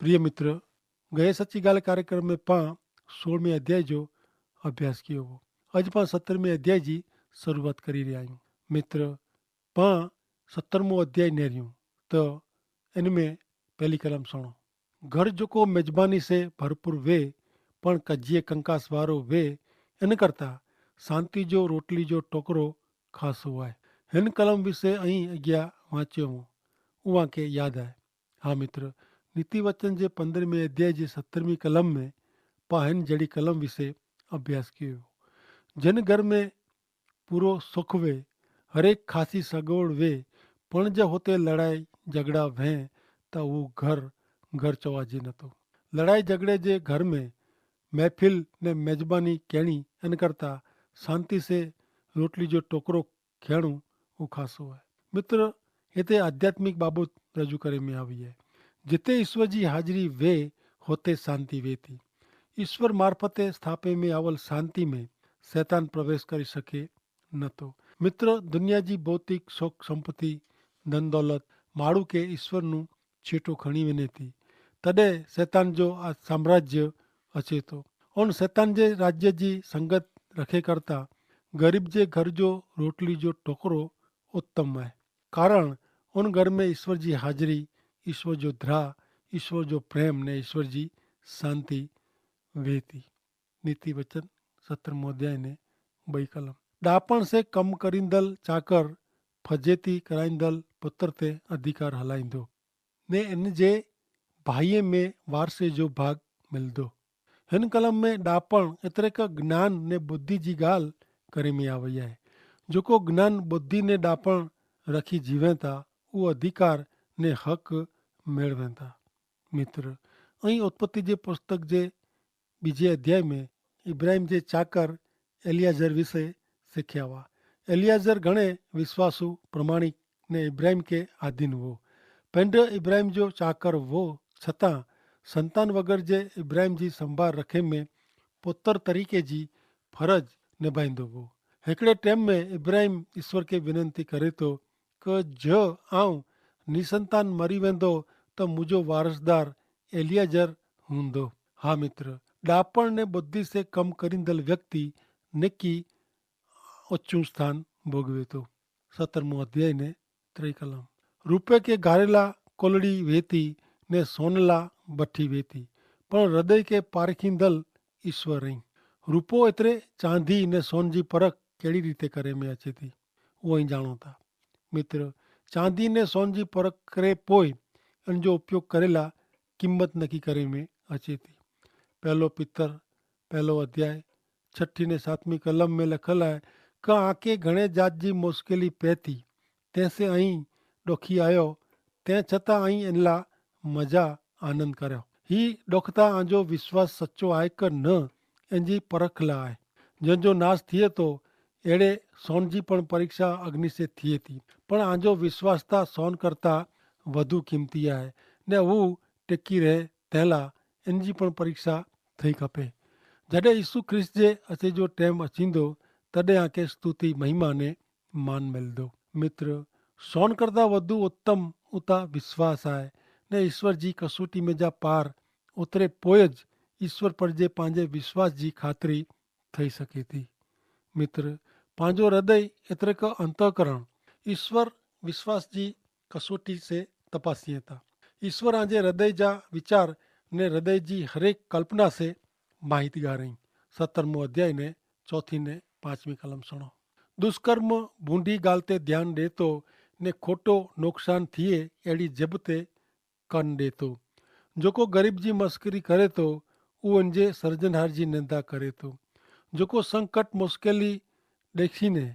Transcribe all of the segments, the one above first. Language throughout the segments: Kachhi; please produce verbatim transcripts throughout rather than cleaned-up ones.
પ્રિય મિત્ર, ગયે સચ્ચી ગાલ કાર્યક્રમ મેં પાં સોળમે અધ્યાય જો અભ્યાસ કિયો હો. અજ પાં સત્તરમે અધ્યાય જી શરૂઆત કરી રહ્યા હૈં. મિત્ર, પાં સત્તરમો અધ્યાય નહીં રહ્યું, તો એન મેં પહેલી કલમ સુણો. ઘર જોકો મેજબાની સે ભરપૂર વે, પણ કજ્જે કંકાસ વારો વે, એન કરતા શાંતિ જો રોટલી જો ટોકરો ખાસો આય. હેન કલમ વિશે અહીં અગિયા વાંચ્યો હો, ઉવાં કે યાદ આય. હા મિત્ર, નીતિવચન જે પંદ્રહમે અધ્યાય જે સત્તરમી કલમ મેં પાં હેન જેડી કલમ વિશે અભ્યાસ કિયો હો. જેન ઘર મેં પૂરો સુખ વે, હરેક ખાસી સગવડ વે, પણ જે હોતે લડાઈ જગડા વહેં, તા ઉં ઘર ઘર ચોવાજી નતો. લડાઈ જગડે જે ઘર મેં મહેફિલ ને મેજબાની કહેણી એન કરતા શાંતિ સે રોટલી જો ટોકરો ખેણું ઉખાસો હૈ. મિત્ર, હેતા આધ્યાત્મિક બાબત રજૂ કરે મેં આવી હૈ. જેતે ઈસ્વર જી હાજરી વે, હોતે શાંતિ વેતી. ઈસ્વર મારફતે સ્થાપે મેં આવલ શાંતિ મેં સૈતાન પ્રવેશ કરી શકે નતો. મિત્ર, દુનિયા જી ભૌતિક શોક સંપત્તિ, ધન દોલત માળું કે ઈસ્વરનું છેટો ખણી વેને થી, તદે સૈતાન જો આ સામ્રાજ્ય અચેતો. અન સૈતાન જે રાજ્ય જી સંગત રખે કરતા ગરીબ જે ઘર જો રોટલી જો ટોકરો ઉત્તમ હૈ. કારણ અન ઘર મેં ઈસ્વર જી હાજરી, ઈસ્વર જો ધ્રા, ઈસ્વર જો પ્રેમ ને ઈસ્વર જી શાંતિ વેતી. નીતિ વચન સત્તર મોધ્યાય ને બઈ કલમ. ડાપણ સે કમ કરીંદલ ચાકર ફજેતી કરાઈંદલ પુત્ર તે અધિકાર હલાઈંદો, ને એન જે ભાઈએ મેં વારસે જો ભાગ મિલદો. હેન કલમ મેં ડાપણ એતરે કે જ્ઞાન ને બુદ્ધિ જી ગાલ કરે મેં આવયા હૈ. જોકો જ્ઞાન બુદ્ધિ ને ડાપણ રખી જીવેતા ઉ અધિકાર ને હક મેળવેતા. મિત્ર, અહીં ઉત્પત્તિ જે પુસ્તક જે બીજે અધ્યાય મેં ઇબ્રાહિમ જે ચાકર એલિયાઝર વિશે શીખ્યા વા. એલિયાઝર ઘણે વિશ્વાસુ, પ્રમાણિક ને ઇબ્રાહિમ કે આધીન વો. પેંડ ઇબ્રાહિમ જો ચાકર વો, છતાં સંતાન વગર જે ઇબ્રાહિમ જી સંભાર રખે મેં પોતર તરીકે જી ફરજ નિભાઈંદો વો. હેકડ઼ે ટેમ મેં ઇબ્રાહિમ ઇશ્વર કે વિનંતી કરે તો કે જો આઉં નિસંતાન મરી વેંદો, તો મુજો વારસદાર એલિયાઝર હૂંદો. હા મિત્ર, ડાપણ ને બુદ્ધિ સે કમ કરીંદલ વ્યક્તિ નેકી ઓચ્છું સ્થાન ભોગવે તો. સત્તરમો અધ્યાય ને ત્રિકલમ. રૂપે કે ગારેલા કોલડી વેતી ને સોનલા બઠી વેતી, પણ હૃદય કે પારખીંદલ ઇશ્વર રહી. રૂપો એતરે ચાંદી ને સોન જી પરખ કેડી રીતે કરે મેં અચેતી? ઉ અહીં જાણો થા. મિત્ર, ચાંદી ને સોન જી પરખ કરે પોય એન જો ઉપયોગ કરેલા કિંમત નકી કરે મેં અચેતી. પહેલો પિતર પહેલો અધ્યાય છઠી ને સાતમી કલમ મેં લખલ હૈ, કે આંકે ઘણે જાત જી મુશ્કેલી પૈતી, તેસે અહીં ડોખી આયો, તે છતાં અહીં એનલા મજા આનંદ કર્યો. હી ડોખતા આંજો વિશ્વાસ સચો આય કે ન, એનજી પરખલા આય. જેન જો નાસ થિયે તો એડે સોન જી પણ પરીક્ષા અગ્નિ સે થિયે થી, પણ આંજો વિશ્વાસ તા સોન કરતા વધુ કિંમતી આય, ને હુ ટેકી રહે તેલા એનજી પણ પરીક્ષા થઈ ખપે. જડે ઈસુ ખ્રિસ્ત જે અસે જો ટેમ અચીંદો, તદે આંકે સ્તુતિ મહિમા ને માન મેલદો. મિત્ર, સોન કરતા વધુ ઉત્તમ ઉતા વિશ્વાસ આય, ને ઈસ્વર જી કસોટી મેં જા પાર ઉતરે પોય જ ઈસ્વર પર જે પાંજે વિશ્વાસ જી ખાતરી થઈ સકે થી. મિત્ર, પાંજો હૃદય એતરે કે અંતકરણ ઈસ્વર વિશ્વાસ જી કસોટી સે તપાસિયે તા. ઈસ્વર આજે હૃદય જા વિચાર ને હૃદય જી હરેક કલ્પના સે માહિતગાર હૈં. સત્તરમો અધ્યાય ને ચોથી ને પાંચમી કલમ સુણો. દુષ્કર્મ ભૂંડી ગાલ તે ધ્યાન દેતો ને ખોટો નોકસાન થિયે એડી જેબ તે કન દેતો. જોકો ગરીબ જી મસ્કરી કરે તો ઉ અનજે સર્જનહાર જી નિંદા કરે તો. જોકો સંકટ મુસ્કેલી દેખી ને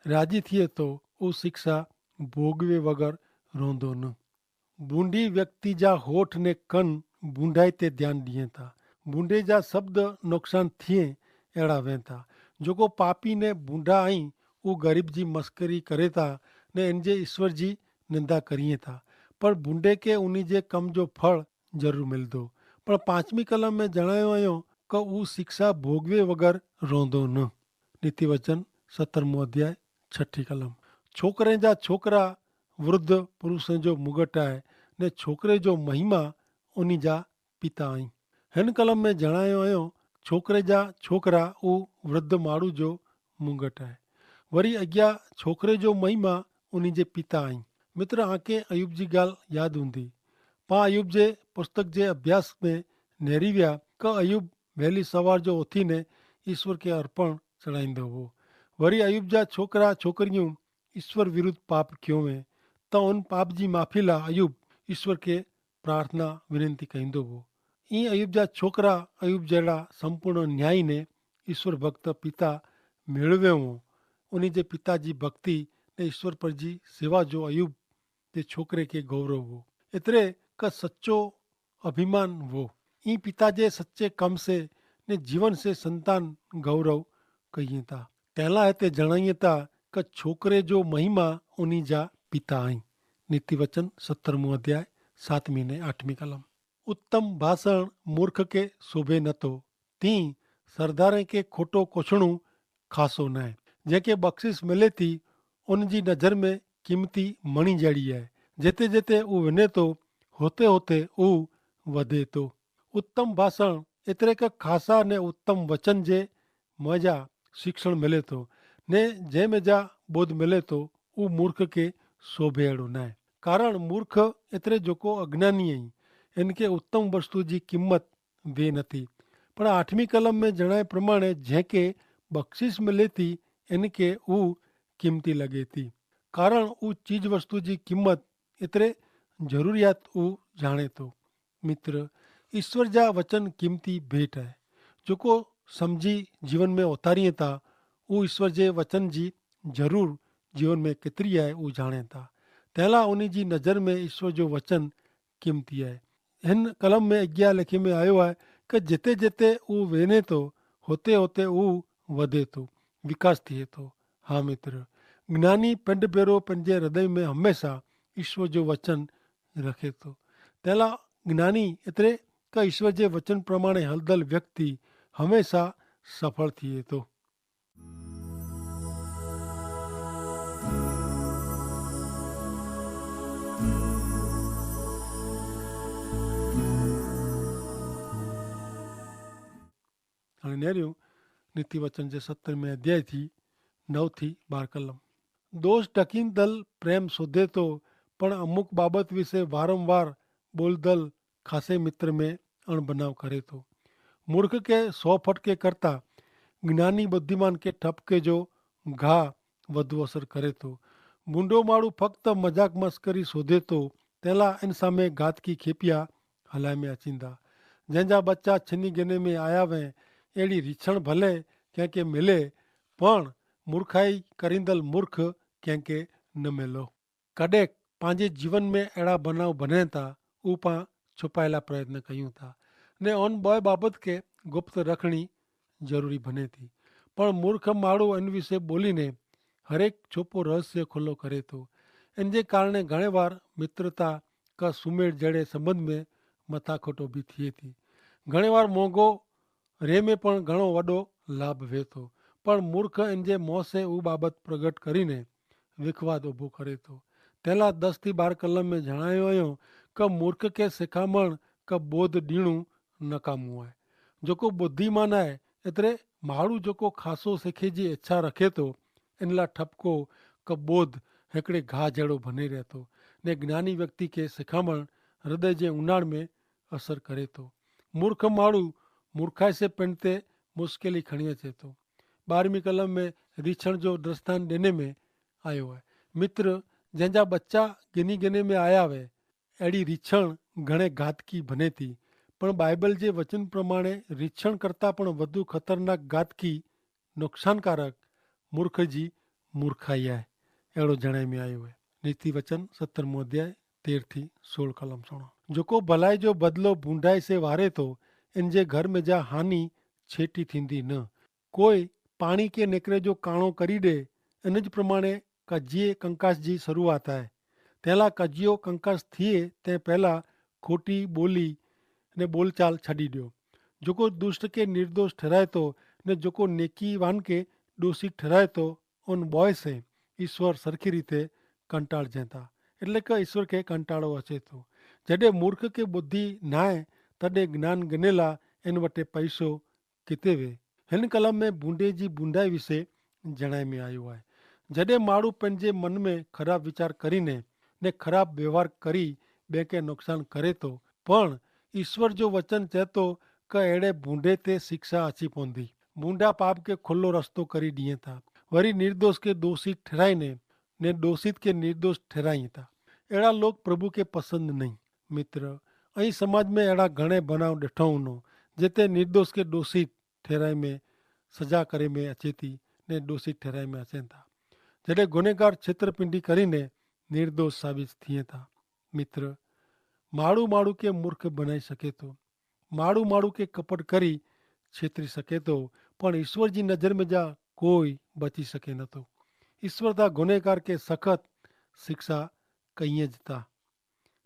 રાજી થિયે તો ઉ શિક્ષા ભોગવે વગર રોંધો ન. બૂંડી વ્યક્તિ જા હોઠ ને કન બૂંડાઈ તે ધ્યાન દિયે તા. બૂંડે જા શબ્દ નોકસાન થિયે એડા વેતા. જોકો પાપી ને બૂંડા આઈ ઉ ગરીબ જી મસ્કરી કરે તા ને એનજે ઈસ્વર જી નિંદા કરિયે તા. પણ બૂંડે કે ઉની જે કમ જો ફળ જરૂર મિલદો. પણ પાંચમી કલમ મેં જણાયો અયો કે ઉ શિક્ષા ભોગવે વગર રોંધો ન. નીતિવચન સત્તરમો અધ્યાય છઠી કલમ. છોકરે જા છોકરા વૃદ્ધ પુરુષે જો મુગટ આય, ને છોકરે જો મહિમા ઉની જા પિતા અહીં. હેન કલમ મેં જણાયો અયો છોકરે જા છોકરા ઉં વૃદ્ધ માડૂ જો મુંગટ હૈ. વરી અગિયા છોકરે જો મહિમા ઉની જે પિતા અહીં. મિત્ર આંકે અયૂબ જી ગાલ યાદ હૂંદી. પા અયૂબ જે પુસ્તક જે અભ્યાસ મેં નેરી વ્યા કે અયૂબ વહેલી સવાર જો ઓથી ને ઈસ્વર કે અર્પણ ચડાઈંદો હો. વરી અયૂબ જા છોકરા છોકરિયું ઈસ્વર વિરુદ્ધ પાપ ક્યો વે, તો ઉન પાપ જી માફી લા અયૂબ ઈસ્વર કે પ્રાર્થના વિનંતી કહીંદો હો. ઈ અયૂબ જા છોકરા અયૂબ જેડા સંપૂર્ણ ન્યાયી ને ઈસ્વર ભક્ત પિતા મેળવે હો. ઉની જે પિતા જી ભક્તિ ને ઈસ્વર પર જી સેવા જો અયૂબ જે છોકરે કે ગૌરવ હો. એતરે કે સચો અભિમાન હો. ઈ પિતા જે સચે કમ સે ને જીવન સે સંતાન ગૌરવ કહિયે તા. તેલા હૈ તે જણાયે તા કે છોકરે જો મહિમા ઉની જા પિતા આઈ. નીતિ વચન સત્તર મું અધ્યાય સાતમી ને આઠમી કલમ. ઉત્તમ ભાષણ મૂર્ખ કે શોભે નતો. તી સરદારે કે ખોટો કોછણું ખાસો નાય. જેંકે બક્ષિસ મિલે તી ઉન જી નજર મેં કિંમતી મણી જેડી આય. જેતે જેતે ઉં વિને તો હોતે હોતે ઉં વધે તો. ઉત્તમ ભાષણ એતરે કે ખાસા ને ઉત્તમ વચન જે મજા શિક્ષણ મિલે તો ને જે મેજા બોધ મિલે તો ઉં મૂર્ખ કે શોભે એડો નાય. કારણ મૂર્ખ એતરે જોકો અજ્ઞાની અહીં એન કે ઉત્તમ વસ્તુ જી કિંમત વે નથી. પણ આઠમી કલમ મેં જણાય પ્રમાણે જેંકે બક્ષિસ મિલે તી એન કે ઉં કિંમતી લગે તી. કારણ ઉં ચીજ વસ્તુ જી કિંમત એતરે જરૂરિયાત ઉં જાણે તો. મિત્ર, ઈસ્વર જા વચન કિંમતી ભેટ હૈ. જોકો સમઝી જીવન મેં ઓતારી તા ઉં ઈસ્વર જે વચન જી જરૂર જીવન મેં કેતરી હૈ ઉં જાણે તા. તેલા ઉની જી નજર મેં ઈસ્વર જો વચન કિંમતી હૈ. હેન કલમ મેં અગિયા લેખે મેં આયો હૈ કે જેતે જેતે ઉં વેને તો હોતે હોતે ઉં વધે તો વિકાસ થિયે તો. હા મિત્ર, જ્ઞાની પેંડ ભેરો પેંજે હૃદય મેં હમેંશા ઈસ્વર જો વચન રખે તો. તેલા જ્ઞાની એતરે કે ઈસ્વર જે વચન પ્રમાણે હલદલ વ્યક્તિ હમેંશા સફળ થિયે તો. અને નેર્યું નીતિ વચન જે સત્તર મેં અધ્યાય થી નવ થી બાર કલમ. દોષ ઢકીન દલ પ્રેમ શોધે તો, પણ અમુક બાબત વિશે વારંવાર બોલદલ ખાસે મિત્ર મેં અણબનાવ કરે તો. મૂર્ખ કે સો ફટકે કરતા જ્ઞાની બુદ્ધિમાન કે ઠપકે જો ઘા વધુ અસર કરે તો. બુંડો માળું ફક્ત મજાક મસ્કરી શોધે તો તેલા એન સામે ગાતકી ખેપિયા હલાઈ મેં અચીંદા. જેન જા બચ્ચા છીની ગેને મેં આયા વે એડી રિછણ ભલે કેંકે મિલે, પણ મૂર્ખાઈ કરીંદલ મૂર્ખ કેંકે ન મેલો. કડેક પાંજે જીવન મેં એડા બનાવ ભને તા ઉપા છુપાયેલા પ્રયત્ન કહ્યું તા ને અન બોય બાબત કે ગુપ્ત રખણી જરૂરી ભને તી. પણ મૂર્ખ માળું એન વિશે બોલી ને હરેક છોપો રહસ્ય ખુલ્લો કરે તો. એન જે કારણે ઘણે વાર મિત્રતા કા સુમેળ જેડે સંબંધ મેં મથાખોટો ભી થિયે તી. ઘણે વાર મોંઘો રે મેં પણ ઘણો વડો લાભ વેતો. પણ મૂર્ખ એન જે મોં સે ઉં બાબત પ્રગટ કરીને વિખવાદ ઉભો કરે તો. તેલા દસ થી બાર કલમ મેં જણાયો અયો કે મૂર્ખ કે સિખામણ કે બોધ દીણું નકામું આય. જોકો બુદ્ધિમાન આય એતરે માડૂ જોકો ખાસો સિખે જી ઇચ્છા રખે તો એનલા ઠપકો કે બોધ હેકડ઼ે ઘા જેડો ભને રહેતો. ને જ્ઞાની વ્યક્તિ કે સિખામણ હૃદય જે ઉનાળ મેં અસર કરે તો. મૂર્ખ માડૂ મૂર્ખાઈ સે પેનતે મુશ્કેલી ખણીય છે તો. બારમી કલમ મેં રિછણ જો દ્રષ્ટાન દેને મેં આયો હૈ. મિત્ર, જેન જા બચ્ચા ગિની ગિને મેં આયા હૈ એડી રિછણ ઘણે ગાતકી ભને તી. પણ બાઈબલ જે વચન પ્રમાણે રિછણ કરતા પણ વધુ ખતરનાક ગાતકી નુકસાનકારક મૂર્ખ જી મૂર્ખાઈ હૈ. એડો જણાઈ મેં આયો હૈ. નીતિ વચન સત્તર મું અધ્યાય તેર થી સોળ કલમ સુણો. જોકો ભલાઈ જો બદલો ભૂંડાઈ સે વારે તો એન જે ઘર મેં જા હાની છેટી થીંદી ન. કોઈ પાણી કે નેકરે જો કાણો કરી દે એન જ પ્રમાણે કજ્જીએ કંકાસ જી શરૂઆત આય. તેલા કજ્જીઓ કંકાસ થિયે તે પહેલા ખોટી બોલી ને બોલચાલ છડી દ્યો. જોકો દુષ્ટ કે નિર્દોષ ઠરાય તો ને જોકો નેકી વાન કે દોષિક ઠરાય તો ઉન બોય સે ઈસ્વર સરખી રીતે કંટાળ જેતા. એટલે કે ઈસ્વર કે કંટાળો હશે તો. જડે મૂર્ખ કે બુદ્ધિ નાય તદે જ્ઞાન ગનેલા એન વટે પૈસો કિતે વે? હેન કલમ મેં ભૂંડે જી ભૂંડાઈ વિશે જણાઈ મેં આયો હૈ. જડે માણુ પેનજે મન મેં ખરાબ વિચાર કરીને ને ખરાબ વ્યવહાર કરી બેંકે નુકસાન કરે તો, પણ ઈસ્વર જો વચન ચેતો કે એડે ભૂંડે તે શિક્ષા અચ્છી પોંધી. ભૂંડા પાપ કે ખુલ્લો રસ્તો કરી દિયે થા, વરી નિર્દોષ કે દોષી ઠેરાઈ ને ને દોષિત કે નિર્દોષ ઠેરાઈ થા. એડા લોક પ્રભુ કે પસંદ નહીં. મિત્ર, અહીં સમાજ મેં એડા ઘણે ભનાવ દેઠો હુનો જેતે નિર્દોષ કે દોષિત ઠેરાઈ મેં સજા કરે મેં અચેતી ને દોષિત ઠેરાઈ મેં અચેતા. જડે ગુનેગાર છેતરપિંડી કરીને નિર્દોષ સાબિત થિયે થા. મિત્ર, માડૂ માડૂ કે મૂર્ખ બનાઈ શકેતો, માડૂ માડૂ કે કપટ કરી છેતરી શકેતો, પણ ઈસ્વર જી નજર મેં જા કોઈ બચી શકે નતો. ઈસ્વર તા ગુનેગાર કે સખત શિક્ષા કહિયે જતા.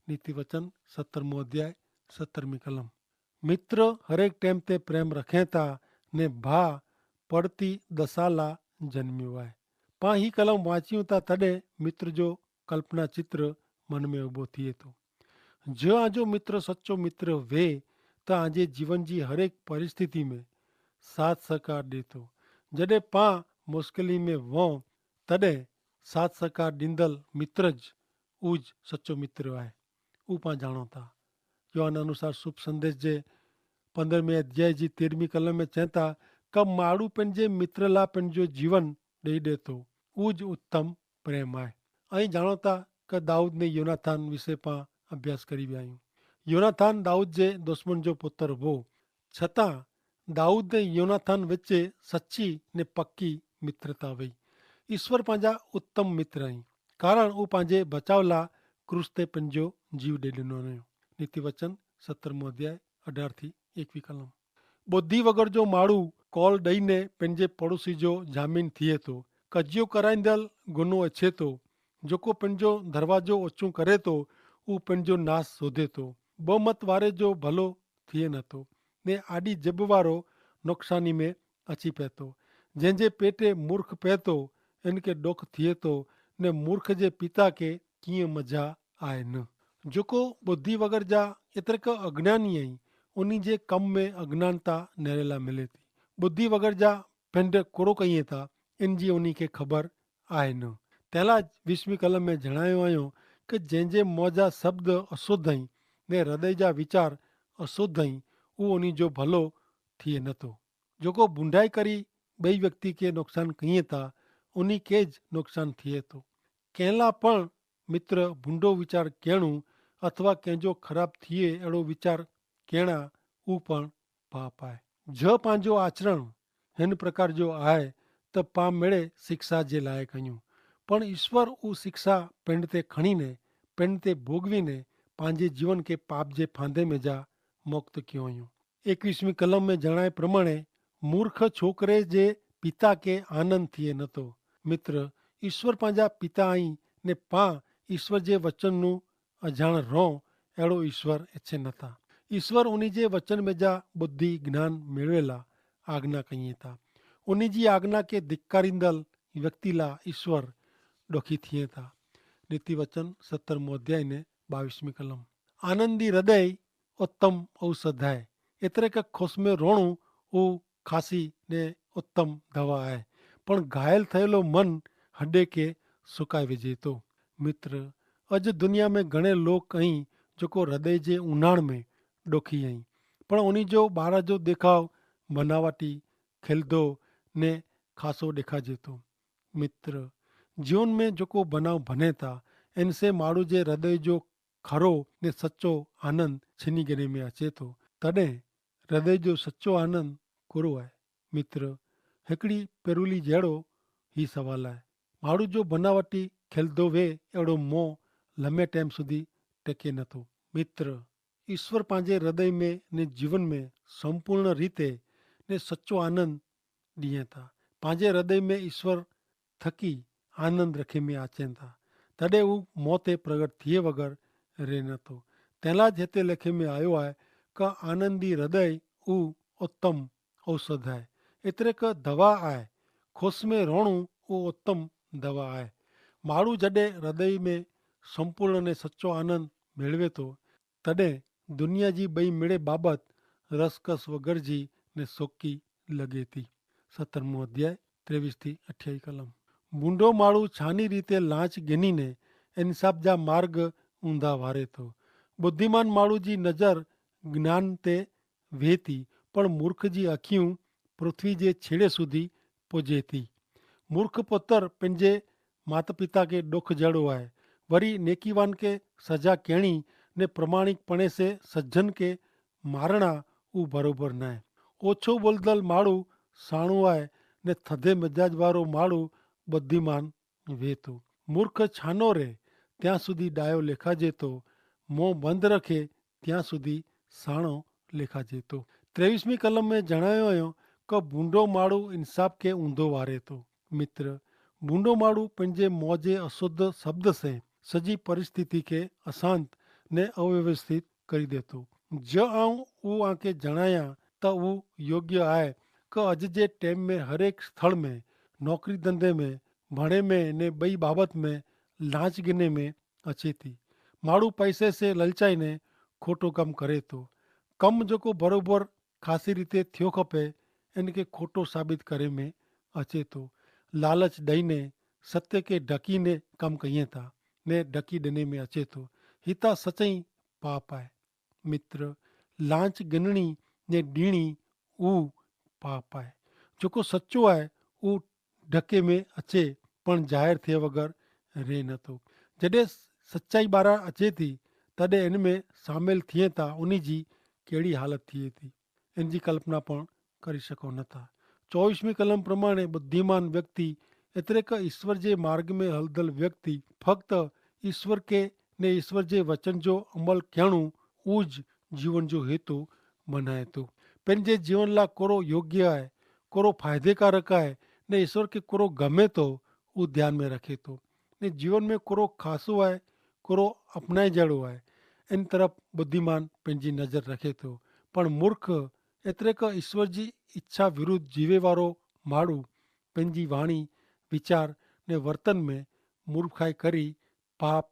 નીતિવચન સત્તર મોં અધ્યાય સત્તર મી કલમ. મિત્ર હરેક ટેમ તે પ્રેમ રખેતા ને ભા પડતી દસાલા જન્મ્યું આય. પાં હી કલમ વાંચ્યું તા તદે મિત્ર જો કલ્પના ચિત્ર મન મેં ઉભો થિયે તો. જો આજો મિત્ર સચો મિત્ર વે, તા આજે જીવન જી હરેક પરિસ્થિતિ મેં સાથ સહકાર દેતો. જડે પાં મુશ્કેલી મેં વો તદે સાથ સહકાર દીંદલ મિત્ર જ ઉજ સચો મિત્ર આય. ઉપાં જાણો થા. યોહાન અનુસાર શુભ સંદેશ જે પંદ્રહ મેં અધ્યાય જી તેરમી કલમ મેં ચેંતા, કે માડૂ પેનજે મિત્રલા પેનજો જીવન દઈ દેતો, ઉજ ઉત્તમ પ્રેમ આય. અહીં જાણો થા કે દાઉદ ને યોનાથાન વિશે પાં અભ્યાસ કરી વ્યાયું. યોનાથાન દાઉદ જે દુશ્મન જો પુત્ર વો, છતાં દાઉદ ને યોનાથાન વચ્ચે સચ્ચી ને પક્કી મિત્રતા વય. ઈસ્વર પાંજા ઉત્તમ મિત્ર અહીં, કારણ ઉપાંજે બચાવલા ક્રૂસ તે પંજો જીવ દેડનો નયો. નીતિવચન સત્તર મોં અધ્યાય અઢાર થી એકવી કલમ. બોધી વગર જો માડૂ કોલ દઈને પંજે પડોશી જો જામીન થિયે તો, કજ્યો કરાઈંદલ ગુનો અચ્છે તો, જોકો પંજો ધરવાજો ઓછું કરે તો, ઉપંજો નાસ શોધે તો, બહુમત વારે જો ભલો થિયે નતો, ને આડી જબવારો નોકસાની મેં અચ્છી પહેતો. જેન જે પેટે મૂર્ખ પહેતો એન કે ડોખ થિયે તો, ને મૂર્ખ જે પિતા કે કિયા મજા આય ન. જોકો બોધી વગર જા એતરે કે અજ્ઞાની અહીં, ઉની જે કમ મેં અજ્ઞાનતા નેરેલા મિલે થી. બોધી વગર જા પેંડ કોરો કહિયે તા, એન જી ઉની કે ખબર આય ન. તેલા જ વિશ્વી કલમ મેં જણાયો આયો, કે જેન જે મોજા શબ્દ અશુદ્ધ અહીં ને હૃદય જા વિચાર અશુદ્ધ અહીં, ઉ ઉની જો ભલો થિયે નતો. જોકો ભૂંડાઈ કરી બઈ વ્યક્તિ કે નોકસાન કહિયે તા, ઉની કે જ નોકસાન થિયે તો. કહેલા પણ મિત્ર ભૂંડો વિચાર કહેણું અથવા કહેજો ખરાબ થિયે એડો વિચાર કહેણા, ઉ પણ પાપ આય. જો પાંજો આચરણ હેન પ્રકાર જો આય, તો પાં મેળે શિક્ષા જે લાયક હૈયું. પણ ઈસ્વર ઉ શિક્ષા પેંડ તે ખણીને પેંડ તે ભોગવીને પાંજે જીવન કે પાપ જે ફાંધે મેં જા મુક્ત ક્યો હૈયું. એકવીસમી કલમ મેં જણાય પ્રમાણે મૂર્ખ છોકરે જે પિતા કે આનંદ થિયે નતો. મિત્ર, ઈસ્વર પાંજા પિતા અહીં ને પાં ઈસ્વર જે વચનનું અજાણ રોં એડો ઈસ્વર એચ્છે નતા. ઈસ્વર ઉની જે વચન મેં જા બુદ્ધિ જ્ઞાન મેળવેલા આજ્ઞા કહિયે તા. ઉની જી આજ્ઞા કે ધિક્કારીંદલ વ્યક્તિલા ઈસ્વર ડોખી થિયે તા. નીતિવચન સત્તર મોં અધ્યાય ને બાવીસમી કલમ. આનંદી હૃદય ઉત્તમ ઔષધ હૈ. એતરે કે ખુશ મેં રોણું ઉ ખાસી ને ઉત્તમ દવા હૈ. પણ ઘાયલ થયેલો મન હડે કે સુકાઈ વેજે તો. મિત્ર, અજ દુનિયા મેં ઘણે લોક અહીં જોકો હૃદય જે ઉનાણ મેં ડોખી અહીં, પણ ઉની જો બારા જો દેખાવ બનાવટી ખેલદો ને ખાસો દેખાજે તો. મિત્ર, જીવન મેં જોકો બનાવ ભને તા એન સે માડૂ જે હૃદય જો ખરો ને સચો આનંદ છીની ગને મેં અચે તો. તદે હૃદય જો સચો આનંદ કોરો આય? મિત્ર, હેકડી પેરુલી જેડો હી સવાલ આય. માડૂ જો બનાવટી ખેલદો વે એડો મોં લમે ટેમ સુધી ટેકે નતો. મિત્ર, ઈસ્વર પાંજે હૃદય મેં ને જીવન મેં સંપૂર્ણ રીતે ને સચો આનંદ દિયે તા. પાંજે હૃદય મેં ઈસ્વર થકી આનંદ રખે મેં આચેન તા. તદે ઉં મોતે પ્રગટ થિયે વગર રહે નતો. તેલા જ હેતે લેખે મેં આયો આય, કા આનંદી હૃદય ઉં ઉત્તમ ઔષધ આય. એતરે કા દવા આય. ખુશ મેં રોણું ઉં ઉત્તમ દવા આય. માડૂ જડે હૃદય મેં સંપૂર્ણ ને સચો આનંદ મેળવે તો, તદે દુનિયા જી બઈ મેળે બાબત રસકસ વગર જી ને સોકી લગે તી. સત્તર મું અધ્યાય ત્રેવીસ થી અઠ્યાઈ કલમ. ભૂંડો માળુ છાની રીતે લાંચ ગિની ને ઇનસાફ જા માર્ગ ઊંધા વારે તો. બુદ્ધિમાન માળુ જી નજર જ્ઞાન તે વેતી, પણ મૂર્ખ જી અખિયું પૃથ્વી જે છેડે સુધી પોજેતી. મૂર્ખ પોતર પંજે માતપિતા કે ડોખ જેડો આય. વરી નેકીવાન કે સજા કેણી ને પ્રમાણિકપણે સે સજ્જન કે મારણા ઉં ભરોબર નાય. ઓછો બોલદલ માળુ સાણુ આય ને થધે મજાજ વારો માળુ બુદ્ધિમાન વેતો. મૂર્ખ છાનો રહે ત્યાં સુધી ડાયો લેખાજે તો, મોં બંધ રખે ત્યાં સુધી સાણો લેખાજે તો. ત્રેવીસમી કલમ મેં જણાયો અયો કે ભૂંડો માળુ ઇન્સાફ કે ઊંધો વારે તો. મિત્ર, ભૂંડો માળુ પંજે મોજે અશુદ્ધ શબ્દ સે સજી પરિસ્થિતિ કે અશાંત ને અવ્યવસ્થિત કરી દેતો. જો આઉં ઉઆંકે જણાયા તો ઉ યોગ્ય આય કે અજ જે ટેમ મેં હરેક સ્થળ મેં નોકરી ધંધે મેં ભણે મેં ને બઈ બાબત મેં લાંચ ગિને મેં અચેતી. માણુ પૈસે સે લલચાઈ ને ખોટો કમ કરે તો. કમ જોકો ભરોભર ખાસી રીતે થ્યો ખપે એનકે ખોટો સાબિત કરે મેં અચેતો. લાલચ દઈને સત્ય કે ઢકી ને કમ કહિયે તા ને ઢકી દને મેં અચેતો. હિતા સચઈ પાપ આય. મિત્ર, લાંચ ગિનણી ને દીણી ઉ પાપ આય. જોકો સચો આય ઉ ઢકે મેં અચે પણ જાહેર થે વગર રહે નતો. જડે સચાઈ બારા અચે થી તદે એન મેં સામેલ થિયે તા ઉની જી કેડી હાલત થિયે થી એન જી કલ્પના પણ કરી શકો નતા. ચોવીસમી કલમ પ્રમાણે બુદ્ધિમાન વ્યક્તિ એતરે કે ઈસ્વર જે માર્ગ મેં હલદલ વ્યક્તિ ફક્ત ઈસ્વર કે ને ઈસ્વર જે વચન જો અમલ કહેણું ઉજ જીવન જો હેતુ બનાયતો. પેનજે જીવન લા કોરો યોગ્ય આય, કોરો ફાયદેકારક આય ને ઈસ્વર કે કોરો ગમે તો ઉ ધ્યાન મેં રખેતો. ને જીવન મેં કોરો ખાસો આય, કોરો અપનાઈ જેડો આય એન તરફ બુદ્ધિમાન પેનજી નજર રખેતો. પણ મૂર્ખ એતરે કે ઈસ્વર જી ઇચ્છા વિરુદ્ધ જીવે વારો માડૂ પેનજી વાણી વિચાર ને વર્તન મેં મૂર્ખાઈ કરી પાપ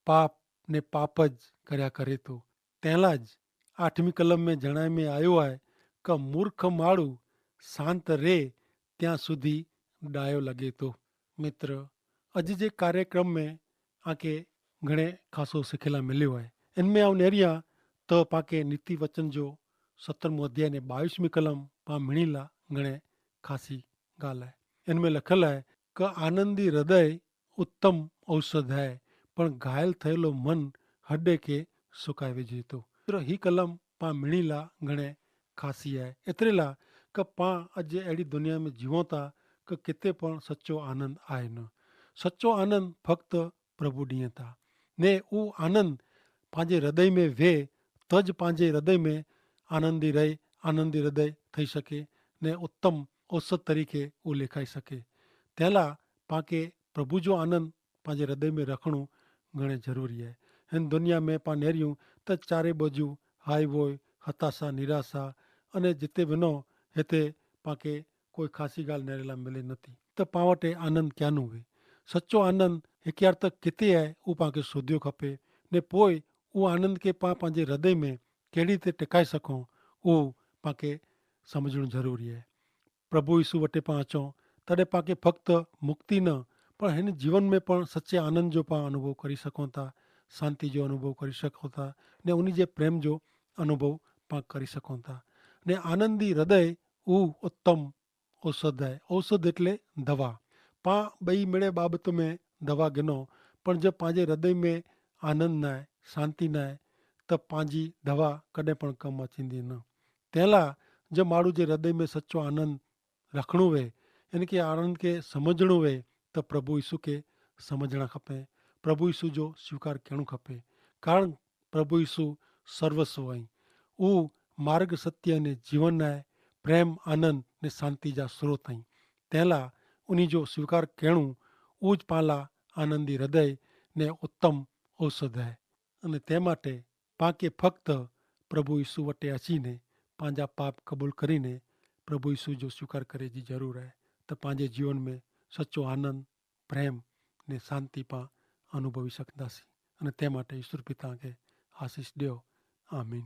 પાપ ને પાપ જ કર્યા કરે તો. તેલા જ આઠમી કલમ મેં જણાય મેં આયો આય કે મૂર્ખ માડૂ શાંત રે ત્યાં સુધી ડાયો લગે તો. મિત્ર, અજ જે કાર્યક્રમ મેં આકે ઘણે ખાસો સિખેલા મિલ્યો આય. એન મેં આવ નેરિયા તો પાંકે નીતિ વચન જો સત્તર મું અધ્યાય ને બાવીસ મી કલમ પાં મિણીલા ઘણે ખાસી ગાલ આય. એન મેં લખલ આય કે આનંદી હૃદય ઉત્તમ ઔષધ હૈ, પણ ઘાયલ થયેલો મન હડે કે સુકાઈ વેજેતો. હી કલમ પાં મિણીલા ઘણે ખાસી હૈ. એતરેલા કે પાં અજ એડી દુનિયા મેં જીવોતા કે કિતે પણ સચો આનંદ આય ન. સચો આનંદ ફક્ત પ્રભુ દિયે તા. ને ઉ આનંદ પાંજે હૃદય મેં વે તજ પાંજે હૃદય મેં આનંદી રહે આનંદી હૃદય થઈ શકે ને ઉત્તમ ઔષધ તરીકે ઉ લેખાઈ શકે. તેલા પાંકે પ્રભુ જો આનંદ પાંજે હૃદય મેં રખણું ઘણે જરૂરી હૈ. હેન દુનિયા મેં પાં નેર્યું તો ચારે બજુ હાઈ વોય હતાશા નિરાશા અને જેતે વિનો હેતે પાંકે કોઈ ખાસી ગાલ નેરેલા મિલે નથી. તો પાં વટે આનંદ ક્યાનું વે? સચો આનંદ હેક્યાર તક કિતે હૈ? ઉપાંકે શોધ્યો ખપે. ને પોય ઉ આનંદ કે પાં પાંજે હૃદય મેં કેડી તે ટેકાઈ સકો ઉ પાંકે સમઝણું જરૂરી હૈ. પ્રભુ ઈસુ વટે પાં અચો તદે પાંકે ફક્ત મુક્તિ ન પણ હેન જીવન મેં પણ સચે આનંદ જો પાં અનુભવ કરી સકો તા, શાંતિ જો અનુભવ કરી સકો તા, ને ઉની જે પ્રેમ જો અનુભવ પાં કરી સકો તા. ને આનંદી હૃદય ઉ ઉત્તમ ઔષધ હૈ. ઔષધ એટલે દવા. પાં બઈ મેળે બાબતો મેં દવા ગિનો, પણ જો પાંજે હૃદય મેં આનંદ નાય, શાંતિ નાય, તો પાંજી દવા કદે પણ કમ અચીંદી ન. તેલા જો માડૂ જે હૃદય મેં સચો આનંદ રખણું વે, એન કે આનંદ કે સમઝણું વે, તો પ્રભુ ઈસુ કે સમઝણા ખપે. પ્રભુ ઈસુ જો સ્વીકાર કહેણું ખપે. કારણ પ્રભુ ઈસુ સર્વસ્વ અહીં. ઉહ માર્ગ સત્ય અને જીવન નાય, પ્રેમ આનંદ ને શાંતિ જા સ્રોત અહીં. તેલા ઉની જો સ્વીકાર કહેણું ઉજ પાલા આનંદી હૃદય ને ઉત્તમ ઔષધ હૈ. અને તે માટે પાંકે ફક્ત પ્રભુ ઈસુ વટે અચીને પાંજા પાપ કબૂલ કરીને પ્રભુ ઈસુ જો સ્વીકાર કરે જી જરૂર હૈ. તો પાંજે જીવન મેં સચો આનંદ, પ્રેમ ને શાંતિ પાં અનુભવી શકતા સી. અને તે માટે ઈસુ પિતા કે આશીસ દ્યો. આમીન.